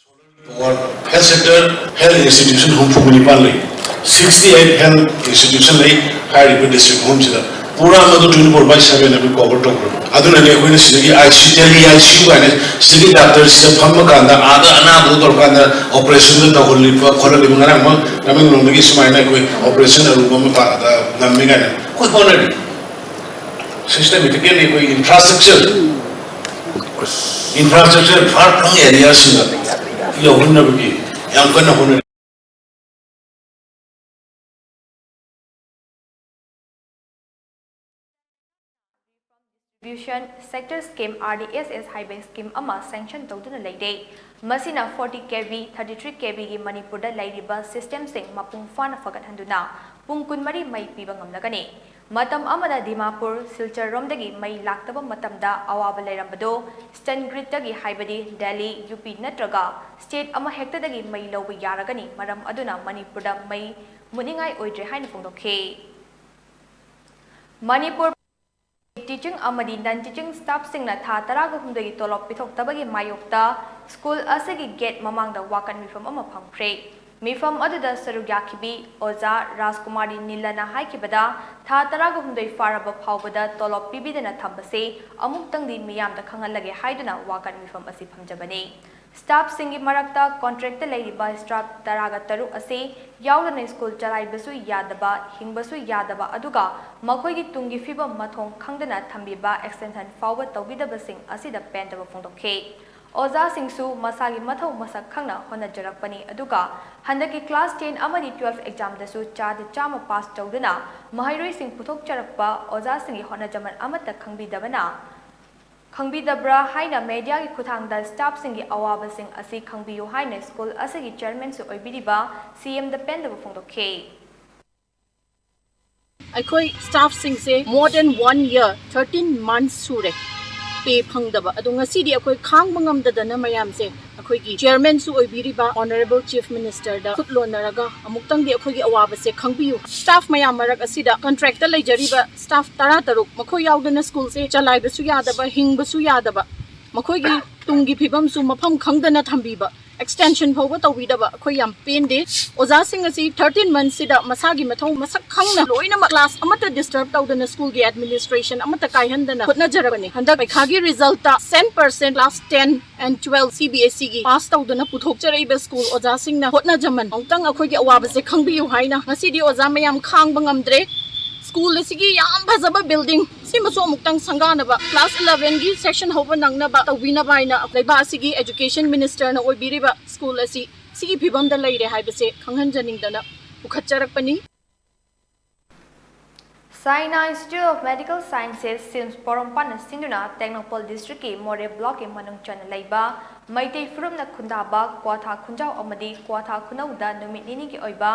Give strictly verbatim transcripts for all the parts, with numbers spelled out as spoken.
Health sector, health institution ꯍꯨꯝꯐꯨ ꯅꯤꯄꯥꯟ ꯂꯩ, sixty eight health institution ꯂꯩ ꯍꯥꯏꯔꯤꯕ district ꯑꯍꯨꯝꯁꯤꯗ꯫ ꯄꯨꯔꯥ ꯃꯗꯨ twenty four by seven ꯑꯗꯨ cover ꯇꯧꯈ꯭ꯔꯕ꯫ ꯑꯗꯨꯅꯅꯦ ꯑꯩꯈꯣꯏꯅ ꯁꯤꯗꯒꯤ I C, tele I C U ꯀꯥꯏꯅ ꯁꯤꯗꯒꯤ doctor ꯁꯤꯗ ꯐꯝꯃꯀꯥꯟꯗ ꯑꯥꯗ ꯑꯅꯥꯕꯗꯨ ꯇꯧꯔꯀꯥꯟꯗ operation ꯗ ꯇꯧꯍꯜꯂꯤꯕ ꯈꯣꯠꯍꯜꯂꯤꯕ꯫ ꯉꯔꯥꯡꯃꯛ ꯇꯃꯦꯡꯂꯣꯡꯗꯒꯤ ꯁꯨꯃꯥꯏꯅ ꯑꯩꯈꯣꯏ operation ꯑꯔꯨꯕ ꯑꯃ ꯄꯥ-, ꯉꯝꯃꯤ ꯀꯥꯏꯅ ꯑꯩꯈꯣꯏ ꯍꯣꯠꯅꯔꯤ꯫ Systematically ꯑꯩꯈꯣꯏ infrastructure, infrastructure far flung area ꯁꯤꯡꯗ ꯌꯧꯍꯟꯅꯕꯒꯤ ꯌꯥꯝ ꯀꯟꯅ ꯍꯣꯠꯅꯔꯤ꯫ Distribution Sector Scheme, R D S S, ꯍꯥꯏꯕ scheme ꯑꯃ sanction ꯇꯧꯗꯨꯅ ꯂꯩꯔꯦ꯫ ꯃꯁꯤꯅ forty K V, thirty three K V ꯒꯤ ꯃꯅꯤꯄꯨꯔꯗ ꯂꯩꯔꯤꯕ system ꯁꯤꯡ ꯃꯄꯨꯡ ꯐꯥꯅ ꯐꯒꯠꯍꯟꯗꯨꯅ ꯄꯨꯡ ꯀꯨꯟꯃꯔꯤ ꯃꯩ ꯄꯤꯕ ꯉꯝꯂꯒꯅꯤ꯫ ꯃꯇꯝ ꯑꯃꯗ ꯗꯤꯃꯥꯄꯨꯔ, ꯁꯤꯜꯆꯔ ꯔꯣꯝꯗꯒꯤ ꯃꯩ ꯂꯥꯛꯇꯕ ꯃꯇꯝꯗ ꯑꯋꯥꯕ ꯂꯩꯔꯝꯕꯗꯣ, Eastern Grid ꯇꯒꯤ, ꯍꯥꯏꯕꯗꯤ ꯗꯦꯜꯂꯤ, ꯌꯨ ꯄꯤ ꯅꯠꯇ꯭ꯔꯒ state ꯑꯃꯍꯦꯛꯇꯗꯒꯤ ꯃꯩ ꯂꯧꯕ ꯌꯥꯔꯒꯅꯤ꯫ ꯃꯔꯝ ꯑꯗꯨꯅ ꯃꯅꯤꯄꯨꯔꯗ ꯃꯩ ꯃꯨꯠꯅꯤꯡꯉꯥꯏ ꯑꯣꯏꯗ꯭ꯔꯦ ꯍꯥꯏꯅ ꯐꯣꯡꯗꯣꯛꯈꯤ꯫ ꯃꯅꯤꯄꯨꯔ teaching ꯑꯃꯗꯤ non teaching staff ꯁꯤꯡꯅ ꯊꯥ ꯇꯔꯥꯒ ꯍꯨꯝꯗꯣꯏꯒꯤ ꯇꯣꯂꯣꯞ ꯄꯤꯊꯣꯛꯇꯕꯒꯤ ꯃꯥꯌꯣꯛꯇ school ꯑꯁꯤꯒꯤ gate ꯃꯃꯥꯡꯗ ꯋꯥꯀꯠ ꯃꯤꯐꯝ ꯑꯃ ꯐꯝꯈ꯭ꯔꯦ꯫ ꯃꯤꯐꯝ ꯑꯗꯨꯗ ꯁꯔꯨꯛ ꯌꯥꯈꯤꯕꯤ ꯑꯣꯖꯥ ꯔꯥꯖꯀꯨꯃꯥꯔꯤ ꯅꯤꯂꯅ ꯍꯥꯏꯈꯤꯕꯗ, ꯊꯥ ꯇꯔꯥꯒ ꯍꯨꯝꯗꯣꯏ ꯐꯥꯔꯕ ꯐꯥꯎꯕꯗ ꯇꯣꯂꯣꯞ ꯄꯤꯕꯤꯗꯅ ꯊꯝꯕꯁꯦ ꯑꯃꯨꯛꯇꯪꯗꯤ ꯃꯤꯌꯥꯝꯗ ꯈꯪꯍꯜꯂꯒꯦ ꯍꯥꯏꯗꯨꯅ ꯋꯥꯀꯠ ꯃꯤꯐꯝ ꯑꯁꯤ ꯐꯝꯖꯕꯅꯤ꯫ Staff ꯁꯤꯡꯒꯤ ꯃꯔꯛꯇ contract ꯇ ꯂꯩꯔꯤꯕ staff ꯇꯔꯥꯒ ꯇꯔꯨꯛ ꯑꯁꯤ ꯌꯥꯎꯗꯅ school ꯆꯂꯥꯏꯕꯁꯨ ꯌꯥꯗꯕ, ꯍꯤꯡꯕꯁꯨ ꯌꯥꯗꯕ, ꯑꯗꯨꯒ ꯃꯈꯣꯏꯒꯤ ꯇꯨꯡꯒꯤ ꯐꯤꯕꯝ ꯃꯊꯣꯡ ꯈꯪꯗꯅ ꯊꯝꯕꯤꯕ extension ꯐꯥꯎꯕ ꯇꯧꯕꯤꯗꯕꯁꯤꯡ ꯑꯁꯤꯗ ꯄꯦꯟꯗꯕ ꯐꯣꯡꯗꯣꯛꯈꯤ꯫ ꯑꯣꯖꯥꯁꯤꯡꯁꯨ ꯃꯁꯥꯒꯤ ꯃꯊꯧ ꯃꯁꯛ ꯈꯪꯅ ꯍꯣꯠꯅꯖꯔꯛꯄꯅꯤ, ꯑꯗꯨꯒ ꯍꯟꯗꯛꯀꯤ class ten ꯑꯃꯗꯤ twelve exam ꯗꯁꯨ ꯆꯥꯗ ꯆꯥꯝꯃ pass ꯇꯧꯗꯨꯅ ꯃꯍꯩꯔꯣꯏꯁꯤꯡ ꯄꯨꯊꯣꯛꯆꯔꯛꯄ ꯑꯣꯖꯥꯁꯤꯡꯒꯤ ꯍꯣꯠꯅꯖꯃꯟ ꯑꯃꯠꯇ ꯈꯪꯕꯤꯗꯕꯅ, ꯈꯪꯕꯤꯗꯕ꯭ꯔꯥ ꯍꯥꯏꯅ media ꯒꯤ ꯈꯨꯠꯊꯥꯡꯗ staff ꯁꯤꯡꯒꯤ ꯑꯋꯥꯕꯁꯤꯡ ꯑꯁꯤ ꯈꯪꯕꯤꯌꯨ ꯍꯥꯏꯅ school ꯑꯁꯤꯒꯤ chairman ꯁꯨ ꯑꯣꯏꯕꯤꯔꯤꯕ C M ꯗ ꯄꯦꯟꯗꯕ ꯐꯣꯡꯗꯣꯛꯈꯤ꯫ ꯑꯩꯈꯣꯏ staff ꯁꯤꯡꯁꯦ more than one year, thirteen months ꯁꯨꯔꯦ pay ꯐꯪꯗꯕ꯫ ꯑꯗꯣ ꯉꯁꯤꯗꯤ ꯑꯩꯈꯣꯏ ꯈꯥꯡꯕ ꯉꯝꯗꯗꯅ ꯃꯌꯥꯝꯁꯦ ꯑꯩꯈꯣꯏꯒꯤ chairman ꯁꯨ ꯑꯣꯏꯕꯤꯔꯤꯕ Honourable Chief Minister ꯗ ꯈꯨꯠ ꯂꯣꯟꯅꯔꯒ ꯑꯃꯨꯛꯇꯪꯗꯤ ꯑꯩꯈꯣꯏꯒꯤ ꯑꯋꯥꯕꯁꯦ ꯈꯪꯕꯤꯌꯨ꯫ Staff ꯃꯌꯥꯝ ꯃꯔꯛ ꯑꯁꯤꯗ contract ꯇ ꯂꯩꯖꯔꯤꯕ staff ꯇꯔꯥ ꯇꯔꯨꯛ, ꯃꯈꯣꯏ ꯌꯥꯎꯗꯅ school ꯁꯦ ꯆꯂꯥꯏꯕꯁꯨ ꯌꯥꯗꯕ, ꯍꯤꯡꯕꯁꯨ ꯌꯥꯗꯕ, ꯃꯈꯣꯏꯒꯤ ꯇꯨꯡꯒꯤ ꯐꯤꯕꯝꯁꯨ ꯃꯐꯝ ꯈꯪꯗꯅ ꯊꯝꯕꯤꯕ, ꯑꯦꯛꯁꯇꯦꯟꯁꯟ ꯐꯥꯎꯕ ꯇꯧꯕꯤꯗꯕ ꯑꯩꯈꯣꯏ ꯌꯥꯝ ꯄꯦꯟꯗꯦ꯫ ꯑꯣꯖꯥꯁꯤꯡ ꯑꯁꯤ ꯊꯥꯔꯇꯤꯟ ꯃꯟꯊꯁꯤꯗ ꯃꯁꯥꯒꯤ ꯃꯊꯧ ꯃꯁꯛ ꯈꯪꯅ ꯂꯣꯏꯅꯃꯛ ꯀ꯭ꯂꯥꯁ ꯑꯃꯠꯇ ꯗꯤꯁꯇꯔꯕ ꯇꯧꯗꯅ, ꯁ꯭ꯀꯨꯜꯒꯤ ꯑꯦꯗꯃꯤꯅꯤꯁꯇ꯭ꯔꯦꯁꯟ ꯑꯃꯠꯇ ꯀꯥꯏꯍꯟꯗꯅ ꯍꯣꯠꯅꯖꯔꯕꯅꯤ꯫ ꯍꯟꯗꯛ ꯄꯩꯈꯥꯒꯤ result cent percent class ten and twelve C B S ꯁꯤꯒꯤ ꯄꯥꯁ ꯇꯧꯗꯅ ꯄꯨꯊꯣꯛꯆꯔꯛꯏꯕ ꯁ꯭ꯀꯨꯜ ꯑꯣꯖꯥꯁꯤꯡꯅ ꯍꯣꯠꯅꯖꯃꯟ ꯑꯃꯨꯛꯇꯪ ꯑꯩꯈꯣꯏꯒꯤ ꯑꯋꯥꯕꯁꯦ ꯈꯪꯕꯤꯌꯨ ꯍꯥꯏꯅ ꯉꯁꯤꯗꯤ ꯑꯣꯖꯥ ꯃꯌꯥꯝ ꯈꯥꯡꯕ ꯉꯝꯗ꯭ꯔꯦ꯫ ꯁ꯭ꯀꯨꯜ ꯑꯁꯤꯒꯤ ꯌꯥꯝ ꯐꯖꯕ ꯕꯤꯜꯗꯤꯡ ꯁꯤꯃꯁꯨ ꯑꯃꯨꯛꯇꯪ ꯁꯪꯒꯥꯅꯕ, ꯀ꯭ꯂꯥꯁ ꯏꯂꯦꯚꯦꯟꯒꯤ ꯁꯦꯛꯁꯟ ꯍꯧꯕ ꯅꯪꯅꯕ ꯇꯧꯕꯤꯅꯕ ꯍꯥꯏꯅ ꯂꯩꯕꯥꯛ ꯑꯁꯤꯒꯤ ꯑꯦꯖꯨꯀꯦꯁꯟ ꯃꯤꯅꯤꯁꯇꯔꯅ ꯑꯣꯏꯕꯤꯔꯤꯕ ꯁ꯭ꯀꯨꯜ ꯑꯁꯤ ꯁꯤꯒꯤ ꯐꯤꯕꯝꯗ ꯂꯩꯔꯦ ꯍꯥꯏꯕꯁꯦ ꯈꯪꯍꯟꯖꯅꯤꯡꯗꯅ ꯄꯨꯈꯠꯆꯔꯛꯄꯅꯤ꯫ Saina Institute of Medical Sciences, ꯁꯤꯝꯁ ꯄꯣꯔꯣꯝꯄꯥꯠꯅ ꯁꯤꯟꯗꯨꯅ ꯇꯦꯡꯅꯧꯄꯜ ꯗꯤꯁꯇ꯭ꯔꯤꯛꯀꯤ ꯃꯣꯔꯦ ꯕ꯭ꯂꯣꯛꯀꯤ ꯃꯅꯨꯡ ꯆꯟꯅ ꯂꯩꯕ ꯃꯩꯇꯩ ꯐꯨꯔꯨꯞꯅ ꯈꯨꯟꯗꯥꯕ ꯀ꯭ꯋꯥꯊꯥ ꯈꯨꯟꯖꯥꯎ ꯑꯃꯗꯤ ꯀ꯭ꯋꯥꯊꯥ ꯈꯨꯅꯧꯗ ꯅꯨꯃꯤꯠ ꯅꯤꯅꯤꯒꯤ ꯑꯣꯏꯕ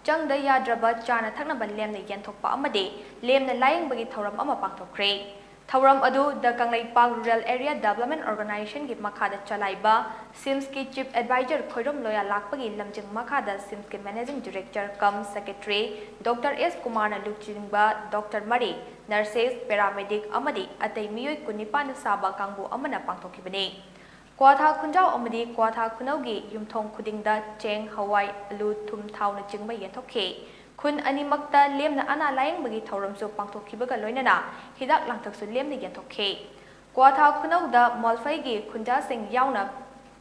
ꯆꯪꯗ ꯌꯥꯗ꯭ꯔꯕ ꯆꯥꯅ ꯊꯛꯅꯕ ꯂꯦꯝꯅ ꯌꯦꯟꯊꯣꯛꯄ ꯑꯃꯗꯤ ꯂꯦꯝꯅ ꯂꯥꯌꯦꯡꯕꯒꯤ ꯊꯧꯔꯝ ꯑꯃ ꯄꯥꯡꯊꯣꯛꯈ꯭ꯔꯦ꯫ ꯊꯧꯔꯝ ꯑꯗꯨ ꯗ ꯀꯪꯂꯩꯄꯥꯛ ꯔꯨꯔꯦꯜ ꯑꯦꯔꯤꯌꯥ ꯗꯦꯕꯂꯞꯃꯦꯟ ꯑꯣꯔꯒꯅꯥꯏꯖꯦꯁꯟꯒꯤ ꯃꯈꯥꯗ ꯆꯂꯥꯏꯕ ꯁꯤꯝꯁꯀꯤ ꯆꯤꯐ ꯑꯦꯗꯚꯥꯏꯖꯔ ꯈꯣꯏꯔꯣꯝ ꯂꯣꯌꯥ ꯂꯥꯛꯄꯒꯤ ꯂꯝꯖꯤꯡ ꯃꯈꯥꯗ ꯁꯤꯝꯁꯀꯤ ꯃꯦꯅꯦꯖꯤꯡ ꯗꯤꯔꯦꯛꯇꯔ ꯀꯝ ꯁꯦꯀ꯭ꯔꯦꯇꯔꯤ ꯗꯣꯛꯇꯔ ꯑꯦꯁ ꯀꯨꯃꯥꯔꯅ ꯂꯨꯆꯤꯡꯕ ꯗꯣꯛꯇꯔ ꯃꯔꯤ, ꯅꯔꯁꯦꯁ, ꯄꯦꯔꯥꯃꯦꯗꯤꯛ ꯑꯃꯗꯤ ꯑꯇꯩ ꯃꯤꯑꯣꯏ ꯀꯨꯟꯅꯤꯄꯥꯟꯅ ꯁꯥꯕ ꯀꯥꯡꯕꯨ ꯑꯃꯅ ꯄꯥꯡꯊꯣꯛꯈꯤꯕꯅꯤ꯫ ꯀ꯭ꯋꯥꯊꯥ ꯈꯨꯟꯖꯥꯎ ꯑꯃꯗꯤ ꯀ꯭ꯋꯥꯊꯥ ꯈꯨꯅꯧꯒꯤ ꯌꯨꯝꯊꯣꯡ ꯈꯨꯗꯤꯡꯗ ꯆꯦꯡ, ꯍꯋꯥꯏ, ꯑꯂꯨ, ꯊꯨꯝ, ꯊꯥꯎꯅꯆꯤꯡꯕ ꯌꯦꯟꯊꯣꯛꯈꯤ꯫ ꯈꯨꯟ ꯑꯅꯤꯃꯛꯇ ꯂꯦꯝꯅ ꯑꯅꯥ ꯂꯥꯌꯦꯡꯕꯒꯤ ꯊꯧꯔꯝꯁꯨ ꯄꯥꯡꯊꯣꯛꯈꯤꯕꯒ ꯂꯣꯏꯅꯅ ꯍꯤꯗꯥꯛ ꯂꯥꯡꯊꯛꯁꯨ ꯂꯦꯝꯅ ꯌꯦꯟꯊꯣꯛꯈꯤ꯫ ꯀ꯭ꯋꯥꯊꯥ ꯈꯨꯅꯧꯗ ꯃꯣꯜꯐꯩꯒꯤ ꯈꯨꯟꯖꯥꯁꯤꯡ ꯌꯥꯎꯅ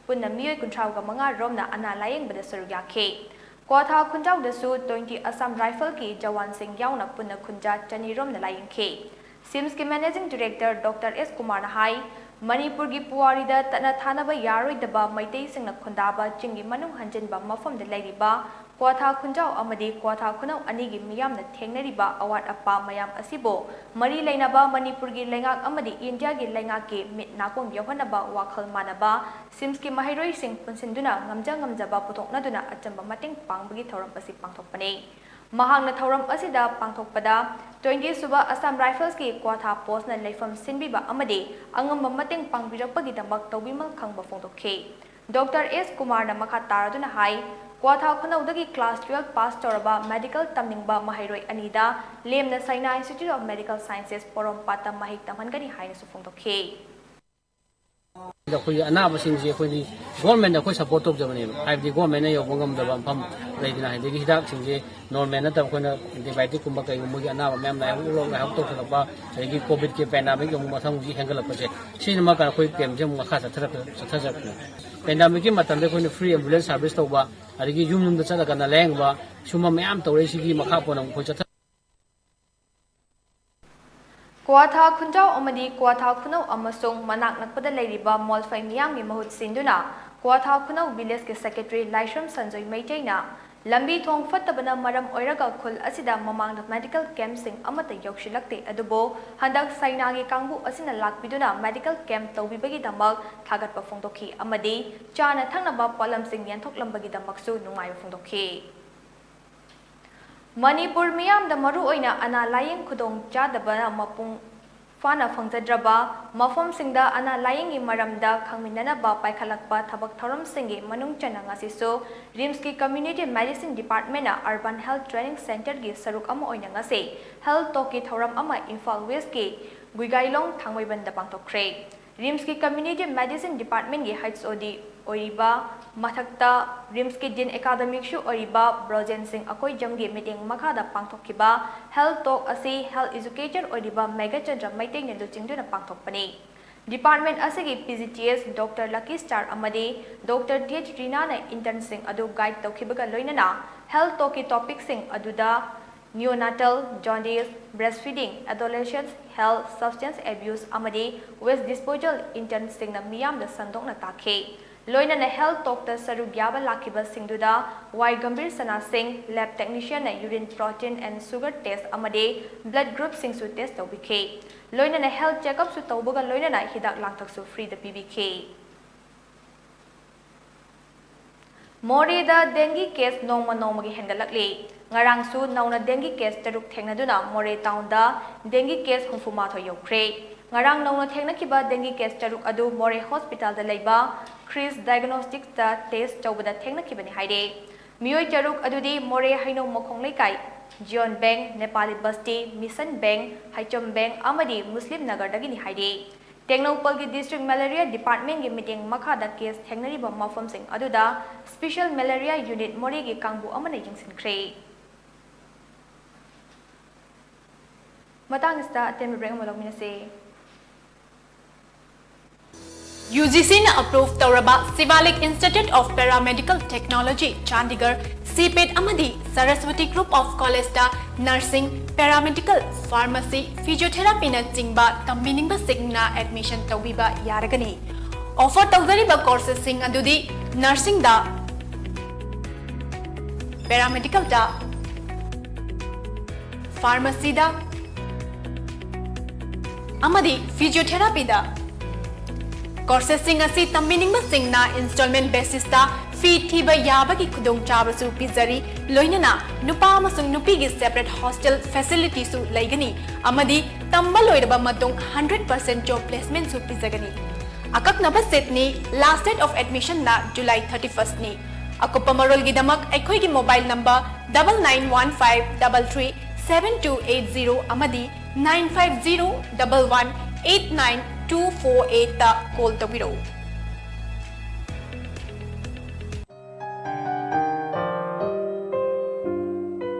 ꯄꯨꯟꯅ ꯃꯤꯑꯣꯏ ꯀꯨꯟꯊ꯭ꯔꯥꯒ ꯃꯉꯥ ꯔꯣꯝꯅ ꯑꯅꯥ ꯂꯥꯌꯦꯡꯕꯗ ꯁꯔꯨꯛ ꯌꯥꯈꯤ꯫ ꯀ꯭ꯋꯥꯊꯥ ꯈꯨꯟꯖꯥꯎꯗꯁꯨ ꯇ꯭ꯋꯦꯟꯇꯤ ꯑꯁꯥꯝ ꯔꯥꯏꯐꯜꯒꯤ ꯖꯋꯥꯟꯁꯤꯡ ꯌꯥꯎꯅ ꯄꯨꯟꯅ ꯈꯨꯟꯖꯥ ꯆꯅꯤ ꯔꯣꯝꯅ ꯂꯥꯌꯦꯡꯈꯤ꯫ ꯁꯤꯝꯁꯀꯤ ꯃꯦꯅꯦꯖꯤꯡ ꯗꯤꯔꯦꯛꯇꯔ ꯗꯣꯛꯇꯔ ꯑꯦꯁ ꯀꯨꯃꯥꯔꯅ ꯍꯥꯏ, ꯃꯅꯤꯄꯨꯔꯒꯤ ꯄꯨꯋꯥꯔꯤꯗ ꯇꯠꯅ ꯊꯥꯅꯕ ꯌꯥꯔꯣꯏꯗꯕ ꯃꯩꯇꯩꯁꯤꯡꯅ ꯈꯨꯟꯗꯥꯕ ꯆꯤꯡꯒꯤ ꯃꯅꯨꯡ ꯍꯟꯖꯤꯟꯕ ꯃꯐꯝꯗ ꯂꯩꯔꯤꯕ ꯀ꯭ꯋꯥꯊꯥ ꯈꯨꯟꯖꯥꯎ ꯑꯃꯗꯤ ꯀ꯭ꯋꯥꯊꯥ ꯈꯨꯅꯧ ꯑꯅꯤꯒꯤ ꯃꯤꯌꯥꯝꯅ ꯊꯦꯡꯅꯔꯤꯕ ꯑꯋꯥꯠ ꯑꯄꯥ ꯃꯌꯥꯝ ꯑꯁꯤꯕꯨ ꯃꯔꯤ ꯂꯩꯅꯕ ꯃꯅꯤꯄꯨꯔꯒꯤ ꯂꯩꯉꯥꯛ ꯑꯃꯗꯤ ꯏꯟꯗꯤꯌꯥꯒꯤ ꯂꯩꯉꯥꯛꯀꯤ ꯃꯤꯠ ꯅꯥꯀꯣꯡ ꯌꯧꯍꯟꯅꯕ ꯋꯥꯈꯜ ꯃꯥꯟꯅꯕ ꯁꯤꯝꯁꯀꯤ ꯃꯍꯩꯔꯣꯏꯁꯤꯡ ꯄꯨꯟꯁꯤꯟꯗꯨꯅ ꯉꯝꯖ ꯉꯝꯖꯕ ꯄꯨꯊꯣꯛꯅꯗꯨꯅ ꯑꯆꯝꯕ ꯃꯇꯦꯡ ꯄꯥꯡꯕꯒꯤ ꯊꯧꯔꯝ ꯑꯁꯤ ꯄꯥꯡꯊꯣꯛꯄꯅꯤ꯫ ꯃꯍꯥꯛꯅ ꯊꯧꯔꯝ ꯑꯁꯤꯗ ꯄꯥꯡꯊꯣꯛꯄꯗ ꯇ꯭ꯋꯦꯟꯇꯤ ꯁꯨꯕ ꯑꯁꯥꯝ ꯔꯥꯏꯐꯜꯁꯀꯤ ꯀ꯭ꯋꯥꯊꯥ ꯄꯣꯁꯅ ꯂꯩꯐꯝ ꯁꯤꯟꯕꯤꯕ ꯑꯃꯗꯤ ꯑꯉꯝꯕ ꯃꯇꯦꯡ ꯄꯥꯡꯕꯤꯔꯛꯄꯒꯤꯗꯃꯛ ꯇꯧꯕꯤꯃꯜ ꯈꯪꯕ ꯐꯣꯡꯗꯣꯛꯈꯤ꯫ ꯗꯣꯛꯇꯔ ꯑꯦꯁ ꯀꯨꯃꯥꯔꯅ ꯃꯈꯥ ꯇꯥꯔꯗꯨꯅ ꯍꯥꯏ, ꯀ꯭ꯋꯥꯊꯥ ꯈꯨꯅꯧꯗꯒꯤ ꯀ꯭ꯂꯥꯁ ꯇꯨꯋꯦꯜꯐ ꯄꯥꯁ ꯇꯧꯔꯕ ꯃꯦꯗꯤꯀꯦꯜ ꯇꯝꯅꯤꯡꯕ ꯃꯍꯩꯔꯣꯏ ꯑꯅꯤꯗ ꯂꯦꯝꯅ ꯁꯥꯏꯅꯥ ꯏꯟꯁꯇꯤꯇ꯭ꯌꯨꯠ ꯑꯣꯐ ꯃꯦꯗꯤꯀꯦꯜ ꯁꯥꯏꯟꯁꯦꯁ ꯄꯣꯔꯣꯝꯄꯥꯠꯇ ꯃꯍꯩ ꯇꯝꯍꯟꯒꯅꯤ ꯍꯥꯏꯅꯁꯨ ꯐꯣꯡꯗꯣꯛꯈꯤ꯫ ꯑꯩꯈꯣꯏꯒꯤ ꯑꯅꯥꯕꯁꯤꯡꯁꯦ ꯑꯩꯈꯣꯏꯗꯤ ꯒꯣꯔꯃꯦꯟꯗ ꯑꯩꯈꯣꯏ ꯁꯞꯄꯣꯔꯠ ꯇꯧꯖꯕꯅꯦꯕ꯫ ꯍꯥꯏꯕꯗꯤ ꯒꯣꯔꯃꯦꯟꯅ ꯌꯧꯕ ꯉꯝꯗꯕ ꯃꯐꯝ ꯂꯩꯗꯅ, ꯑꯗꯒꯤ ꯍꯤꯗꯥꯛꯁꯤꯡꯁꯦ ꯅꯣꯔꯃꯦꯜ ꯅꯠꯇꯕ, ꯑꯩꯈꯣꯏꯅ ꯑꯦꯟꯇꯤꯕꯥꯌꯣꯇꯤꯛꯀꯨꯝꯕ ꯀꯩꯒꯨꯝꯕꯒꯤ ꯑꯅꯥꯕ ꯃꯌꯥꯝ ꯂꯥꯏꯍꯧ ꯂꯥꯏꯍꯧ ꯇꯧꯁꯜꯂꯛꯄ, ꯑꯗꯒꯤ ꯀꯣꯚꯤꯗꯀꯤ ꯄꯦꯟꯗꯥꯃꯤꯛ ꯑꯃꯨꯛ ꯃꯊꯪ ꯍꯧꯖꯤꯛ ꯍꯦꯟꯒꯠꯂꯛꯄꯁꯦ, ꯁꯤꯅ ꯃꯔꯝ ꯑꯣꯏꯔꯒ ꯑꯩꯈꯣꯏ ꯀꯦꯝꯁꯦ ꯑꯃꯨꯛ ꯃꯈꯥ ꯆꯠꯊꯔꯛ ꯆꯠꯊꯖꯔꯛꯄꯅꯦ꯫ ꯄꯦꯟꯗꯥꯃꯤꯛꯀꯤ ꯃꯇꯝꯗ ꯑꯩꯈꯣꯏꯅ ꯐ꯭ꯔꯤ ꯑꯦꯝꯕꯨꯂꯦꯟꯁ ꯁꯥꯔꯚꯤꯁ ꯇꯧꯕ, ꯑꯗꯒꯤ ꯌꯨꯝ ꯌꯨꯝꯗ ꯆꯠꯂꯒꯅ ꯂꯥꯌꯦꯡꯕ, ꯁꯨꯝꯕ ꯃꯌꯥꯝ ꯇꯧꯔꯛꯏꯁꯤꯒꯤ ꯃꯈꯥ ꯄꯣꯟꯅ ꯑꯩꯈꯣꯏ ꯆꯠꯊ ꯀ꯭ꯋꯥꯊꯥ ꯈꯨꯟꯖꯥꯎ ꯑꯃꯗꯤ ꯀ꯭ꯋꯥꯊꯥ ꯈꯨꯅꯧ ꯑꯃꯁꯨꯡ ꯃꯅꯥꯛ ꯅꯛꯄꯗ ꯂꯩꯔꯤꯕ ꯃꯣꯜꯐꯩ ꯃꯤꯌꯥꯝꯒꯤ ꯃꯍꯨꯠ ꯁꯤꯟꯗꯨꯅ ꯀ꯭ꯋꯥꯊꯥ ꯈꯨꯅꯧ ꯚꯤꯂꯦꯖꯀꯤ ꯁꯦꯀ꯭ꯔꯦꯇꯔꯤ ꯂꯥꯏꯁ꯭ꯔꯝ ꯁꯟꯖꯣꯏ ꯃꯩꯇꯩꯅ ꯂꯝꯕꯤ ꯊꯣꯡ ꯐꯠꯇꯕꯅ ꯃꯔꯝ ꯑꯣꯏꯔꯒ ꯈꯨꯜ ꯑꯁꯤꯗ ꯃꯃꯥꯡꯗ ꯃꯦꯗꯤꯀꯦꯜ ꯀꯦꯝꯞꯁꯤꯡ ꯑꯃꯠꯇ ꯌꯧꯁꯤꯜꯂꯛꯇꯦ, ꯑꯗꯨꯕꯨ ꯍꯟꯗꯛ ꯁꯥꯏꯅꯥꯒꯤ ꯀꯥꯡꯕꯨ ꯑꯁꯤꯅ ꯂꯥꯛꯄꯤꯗꯨꯅ ꯃꯦꯗꯤꯀꯦꯜ ꯀꯦꯝꯞ ꯇꯧꯕꯤꯕꯒꯤꯗꯃꯛ ꯊꯥꯒꯠꯄ ꯐꯣꯡꯗꯣꯛꯈꯤ ꯑꯃꯗꯤ ꯆꯥꯅ ꯊꯛꯅꯕ ꯄꯣꯠꯂꯝꯁꯤꯡ ꯌꯦꯟꯊꯣꯛꯂꯝꯕꯒꯤꯗꯃꯛꯁꯨ ꯅꯨꯡꯉꯥꯏꯕ ꯐꯣꯡꯗꯣꯛꯈꯤ꯫ ꯃꯅꯤꯄꯨꯔ ꯃꯤꯌꯥꯝꯗ ꯃꯔꯨꯑꯣꯏꯅ ꯑꯅꯥ ꯂꯥꯌꯦꯡ ꯈꯨꯗꯣꯡ ꯆꯥꯗꯕꯅ ꯃꯄꯨꯡ ꯐꯥꯅ ꯐꯪꯖꯗ꯭ꯔꯕ ꯃꯐꯝꯁꯤꯡꯗ ꯑꯅꯥ ꯂꯥꯌꯦꯡꯒꯤ ꯃꯔꯝꯗ ꯈꯪꯃꯤꯟꯅꯅꯕ ꯄꯥꯏꯈꯠꯂꯛꯄ ꯊꯕꯛ ꯊꯧꯔꯝꯁꯤꯡꯒꯤ ꯃꯅꯨꯡ ꯆꯟꯅ ꯉꯁꯤꯁꯨ ꯔꯤꯝꯁꯀꯤ ꯀꯝꯃ꯭ꯌꯨꯅꯤꯇꯤ ꯃꯦꯗꯤꯁꯤꯟ ꯗꯤꯄꯥꯔꯠꯃꯦꯟꯅ ꯑꯔꯕꯥꯟ ꯍꯦꯜꯊ ꯇ꯭ꯔꯦꯅꯤꯡ ꯁꯦꯟꯇꯔꯒꯤ ꯁꯔꯨꯛ ꯑꯃ ꯑꯣꯏꯅ ꯉꯁꯤ ꯍꯦꯜꯊ ꯇꯣꯛꯀꯤ ꯊꯧꯔꯝ ꯑꯃ ꯏꯝꯐꯥꯜ ꯋꯦꯁꯀꯤ ꯒꯨꯏꯒꯥꯏꯂꯣꯡ ꯊꯥꯡꯃꯩꯕꯟꯗ ꯄꯥꯡꯊꯣꯛꯈ꯭ꯔꯦ꯫ ꯔꯤꯝꯁꯀꯤ ꯀꯝꯃ꯭ꯌꯨꯅꯤꯇꯤ ꯃꯦꯗꯤꯁꯤꯟ ꯗꯤꯄꯥꯔꯠꯃꯦꯟꯒꯤ ꯍꯩꯆ ꯑꯣ ꯗꯤ ꯑꯣꯏꯔꯤꯕ, ꯃꯊꯛꯇ ꯔꯤꯝꯁꯀꯤ ꯗꯤꯟ ꯑꯦꯀꯥꯗꯃꯤꯛꯁꯨ ꯑꯣꯏꯔꯤꯕ ꯕ꯭ꯔꯣꯖꯦꯟ ꯁꯤꯡ ꯑꯀꯣꯏꯖꯝꯒꯤ ꯃꯤꯠꯌꯦꯡ ꯃꯈꯥꯗ ꯄꯥꯡꯊꯣꯛꯈꯤꯕ ꯍꯦꯜꯊ ꯇꯣꯛ ꯑꯁꯤ ꯍꯦꯜꯊ ꯏꯖꯨꯀꯦꯇꯔ ꯑꯣꯏꯔꯤꯕ ꯃꯦꯘꯆꯟꯗ꯭ꯔ ꯃꯩꯇꯩꯅ ꯂꯨꯆꯤꯡꯗꯨꯅ ꯄꯥꯡꯊꯣꯛꯄꯅꯤ꯫ ꯗꯤꯄꯥꯔꯠꯃꯦꯟ ꯑꯁꯤꯒꯤ ꯄꯤ ꯖꯤ ꯇꯤ ꯑꯦꯁ ꯗꯣꯛꯇꯔ ꯂꯀꯤ ꯁ꯭ꯇꯥꯔ ꯑꯃꯗꯤ ꯗꯣꯛꯇꯔ ꯇꯤ ꯑꯩꯆ ꯔꯤꯅꯥꯅ ꯏꯟꯇꯔꯟꯁꯤꯡ ꯑꯗꯨ ꯒꯥꯏꯗ ꯇꯧꯈꯤꯕꯒ ꯂꯣꯏꯅꯅ ꯍꯦꯜꯊ ꯇꯣꯛꯀꯤ ꯇꯣꯄꯤꯛꯁꯤꯡ ꯑꯗꯨꯗ neonatal, jaundice, breastfeeding, adolescent health, substance abuse ꯑꯃꯗꯤ waste disposal internꯁꯤꯡꯅ ꯃꯤꯌꯥꯝꯗ ꯁꯟꯗꯣꯛꯅ ꯇꯥꯛꯈꯤ꯫ ꯂꯣꯏꯅꯅ ꯍꯦꯜꯊ ꯇꯣꯛꯇ ꯁꯔꯨꯛ ꯌꯥꯕ ꯂꯥꯛꯈꯤꯕꯁꯤꯡꯗꯨꯗ ꯋꯥꯏ ꯒꯝꯚꯤꯔ ꯁꯅꯥ ꯁꯤꯡ, ꯂꯦꯕ ꯇꯦꯛꯅꯤꯁꯤꯌꯟꯅ urine protein and sugar test ꯑꯃꯗꯤ ꯕ꯭ꯂꯗ ꯒ꯭ꯔꯨꯞꯁꯤꯡꯁꯨ ꯇꯦꯁ ꯇꯧꯕꯤꯈꯤ꯫ ꯂꯣꯏꯅꯅ ꯍꯦꯜꯊ ꯆꯦꯛꯑꯞꯁꯨ ꯇꯧꯕꯒ ꯂꯣꯏꯅꯅ ꯍꯤꯗꯥꯛ ꯂꯥꯡꯊꯛꯁꯨ ꯐ꯭ꯔꯤꯗ ꯄꯤꯕꯤꯈꯤ꯫ ꯃꯣꯔꯦꯗ ꯗꯦꯡꯒꯤ ꯀꯦꯁ ꯅꯣꯡꯃ ꯅꯣꯡꯃꯒꯤ ꯍꯦꯟꯒꯠꯂꯛꯂꯤ꯫ ꯉꯔꯥꯡꯁꯨ ꯅꯧꯅ ꯗꯦꯡꯒꯤ ꯀꯦꯁ ꯇꯔꯨꯛ ꯊꯦꯡꯅꯗꯨꯅ ꯃꯣꯔꯦ ꯇꯥꯎꯟꯗ ꯗꯦꯡꯒꯤ ꯀꯦꯁ ꯍꯨꯝꯐꯨ ꯃꯥꯊꯣꯏ ꯌꯧꯈ꯭ꯔꯦ꯫ ꯉꯔꯥꯡ ꯅꯧꯅ ꯊꯦꯡꯅꯈꯤꯕ ꯗꯦꯡꯒꯤ ꯀꯦꯁ ꯇꯔꯨꯛ ꯑꯗꯨ ꯃꯣꯔꯦ ꯍꯣꯁꯄꯤꯇꯥꯜꯗ ꯂꯩꯕ ꯈ꯭ꯔꯤꯁ ꯗꯥꯏꯒꯅꯣꯁꯇꯤꯛꯁꯇ ꯇꯦꯁ ꯇꯧꯕꯗ ꯊꯦꯡꯅꯈꯤꯕꯅꯤ ꯍꯥꯏꯔꯦ꯫ ꯃꯤꯑꯣꯏ ꯇꯔꯨꯛ ꯑꯗꯨꯗꯤ ꯃꯣꯔꯦ ꯍꯩꯅꯧ ꯃꯈꯣꯡ ꯂꯩꯀꯥꯏ, ꯖꯤꯌꯣꯟ ꯕꯦꯡ, ꯅꯦꯄꯥꯂꯤ ꯕꯁꯇꯤ, ꯃꯤꯁꯟ ꯕꯦꯡ, ꯍꯩꯆꯝ ꯕꯦꯡ ꯑꯃꯗꯤ ꯃꯨꯁꯂꯤꯝ ꯅꯒꯔꯗꯒꯤꯅꯤ ꯍꯥꯏꯔꯤ꯫ ꯇꯦꯡꯅꯧꯄꯜꯒꯤ District Malaria Department ꯀꯤ ꯃꯤꯠꯌꯦꯡ ꯃꯈꯥꯗ case ꯊꯦꯡꯅꯔꯤꯕ ꯃꯐꯝꯁꯤꯡ ꯑꯗꯨꯗ Special Malaria Unit ꯃꯣꯔꯦꯒꯤ ꯀꯥꯡꯕꯨ ꯑꯃꯅ ꯌꯦꯡꯁꯤꯟꯈ꯭ꯔꯦ꯫ ꯃꯇꯥꯡ ꯑꯁꯤꯗ ꯑꯇꯦꯟꯕ break ꯑꯃ ꯂꯧꯃꯤꯟꯅꯁꯤ꯫ UGC ꯅ approve ꯇꯧꯔꯕ Shivalik Institute of Paramedical Technology, Chandigarh, CPET ꯑꯃꯗꯤ Saraswati Group of College ꯇ Nursing, Paramedical, Pharmacy, Physiotherapy ꯅꯆꯤꯡꯕ ꯇꯝꯕꯤꯅꯤꯡꯕꯁꯤꯡꯅ admission ꯇꯧꯕꯤꯕ ꯌꯥꯔꯒꯅꯤ꯫ Offer ꯇꯧꯖꯔꯤꯕ courses ꯁꯤꯡ ꯑꯗꯨꯗꯤ Nursing ꯗ, Paramedical ꯗ, Pharmacy ꯗ ꯑꯃꯗꯤ Physiotherapy ꯗ꯫ Courses ꯁꯤꯡ ꯑꯁꯤ ꯇꯝꯕꯤꯅꯤꯡꯕꯁꯤꯡꯅ installment basis ꯇ fee ꯊꯤꯕ ꯌꯥꯕꯒꯤ ꯈꯨꯗꯣꯡꯆꯥꯕꯁꯨ ꯄꯤꯖꯔꯤ, ꯂꯣꯏꯅꯅ ꯅꯨꯄꯥ ꯑꯃꯁꯨꯡ ꯅꯨꯄꯤꯒꯤ separate hostel facility ꯁꯨ ꯂꯩꯒꯅꯤ ꯑꯃꯗꯤ ꯇꯝꯕ ꯂꯣꯏꯔꯕ ꯃꯇꯨꯡ hundred percent job placement ꯁꯨ ꯄꯤꯖꯒꯅꯤ꯫ ꯑꯀꯛꯅꯕ seat ꯅꯤ, last date of admission ꯅ July thirty first ꯅꯤ꯫ ꯑꯀꯨꯞꯄ ꯃꯔꯣꯜꯒꯤꯗꯃꯛ ꯑꯩꯈꯣꯏꯒꯤ mobile number double nine one five double three seven two eight zero ꯑꯃꯗꯤ nine five zero double one eight nine two four eight ꯇ call ꯇꯧꯕꯤꯔꯛꯎ꯫